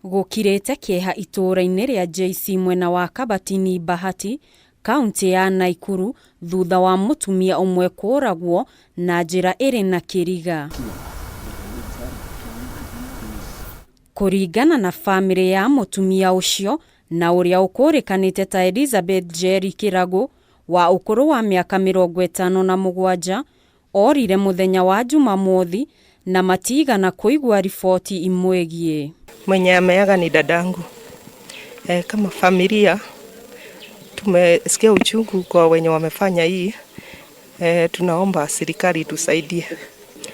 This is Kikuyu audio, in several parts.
Gũkirĩte kĩeha itũũra-inĩ rĩa JC mwena wa Kabatini Bahati, kaũntĩ ya Naikuru thutha wa mũtumia ũmwe kũũragwo na njĩra ĩrĩ na kĩriga. Kũringana na famĩlĩ ya mũtumia ũcio na ũrĩa ũkũrĩkanĩte ta Elizabeth Njeri Kĩragũ wa ũkũrũ wa mĩaka 57, orire mũthenya wa Jumamothi na matigana kũigua riboti imwĩgiĩ. Mwenye ameaga ni dadangu. Kama familia tumesikia uchungu kwa wenye wamefanya hii. Tunaomba serikali itusaidie.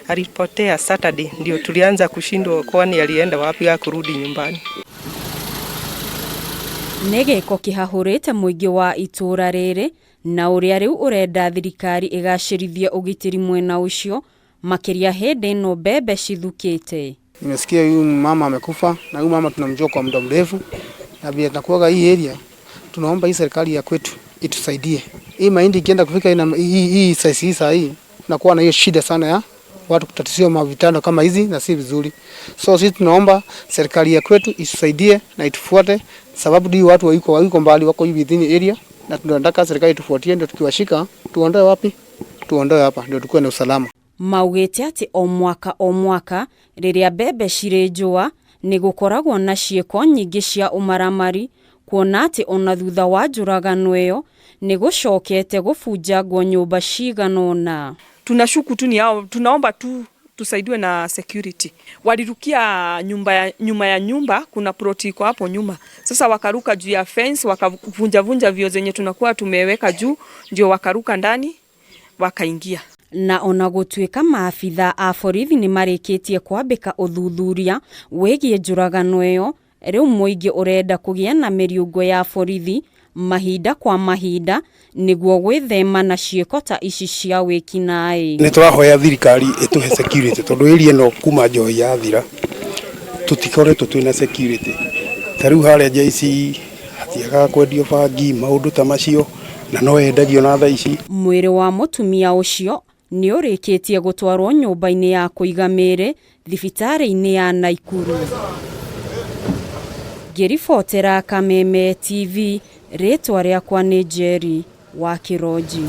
Alipotea Saturday ndio tulianza kushindwa kwani alienda wapi hakurudi nyumbani. Nĩ gĩko kĩhahũrĩte mũingĩ wa itũũra rĩrĩ na ũrĩa rĩu ũrenda thirikari ĩgacĩrithie ũgitĩri mwena ũcio makĩria hĩndĩ ĩno mbembe cithukĩte. Nimesikia huyu mama amekufa na huyu mama tunamjua kwa muda mrefu, na vile tunakuwaga hii area, tunaomba hii serikali ya kwetu itusaidie. Hii mahindi ikienda kufika ina, hii size hii saa hii tunakuwa na hiyo shida sana ya watu kutatiziwa mavitando kama hizi na si vizuri. So sisi tunaomba serikali ya kwetu itusaidie na itufuate, sababu ndio watu wako mbali, wako hivi within area, na tunataka serikali itufuatie, ndio tukiwashika tuondoe wapi? Tuondoe hapa ndio tukue na usalama. Maugĩte atĩ o mwaka o mwaka rĩrĩa mbembe cirĩ njũa nĩ gũkoragwo na ciĩko nyingĩ cia ũmaramari, kuona atĩ ona thutha wa njũragano ĩyo nĩ gũcokete gũbunjangwo nyũmba cigana ũna. Tunashuku tu ni hao, tunaomba tu tusaidiwe na security. Walirukia nyuma ya nyumba, kuna ploti iko hapo nyuma. Sasa wakaruka juu ya fence, wakavunja vunja vioo zenye tunakuwa tumeweka juu, ndio wakaruka ndani wakaingia. Na ona gũtuĩka maabitha a borithi nĩ marĩkĩtie kwambĩka ũthuthuria wĩgiĩ njũragano ĩyo, rĩu mũingĩ ũrenda kũgĩa na mĩriũngũ ya borithi mahinda kwa mahinda nĩguo gwĩthema na ciĩko ta ici cia wĩkinaĩ. Nĩ tũrahoya thirikari ĩtũhe security tondũ area ĩno kuma njohi yathira tũtikoretwo twĩna security. Ta rĩu harĩa JC hatiagaga kwendio bangi maũndũ ta macio na no yendagio na thaa ici. Mwĩrĩ wa mũtumia ũcio nĩ ũrĩkĩtie gũtwarwo nyũmba-inĩ ya kũiga mĩĩrĩ thibitarĩ-inĩ ya Naikuru. Ngĩribotera Kameme TV, rĩtwa rĩakwa nĩ Njeri wa Kĩronji.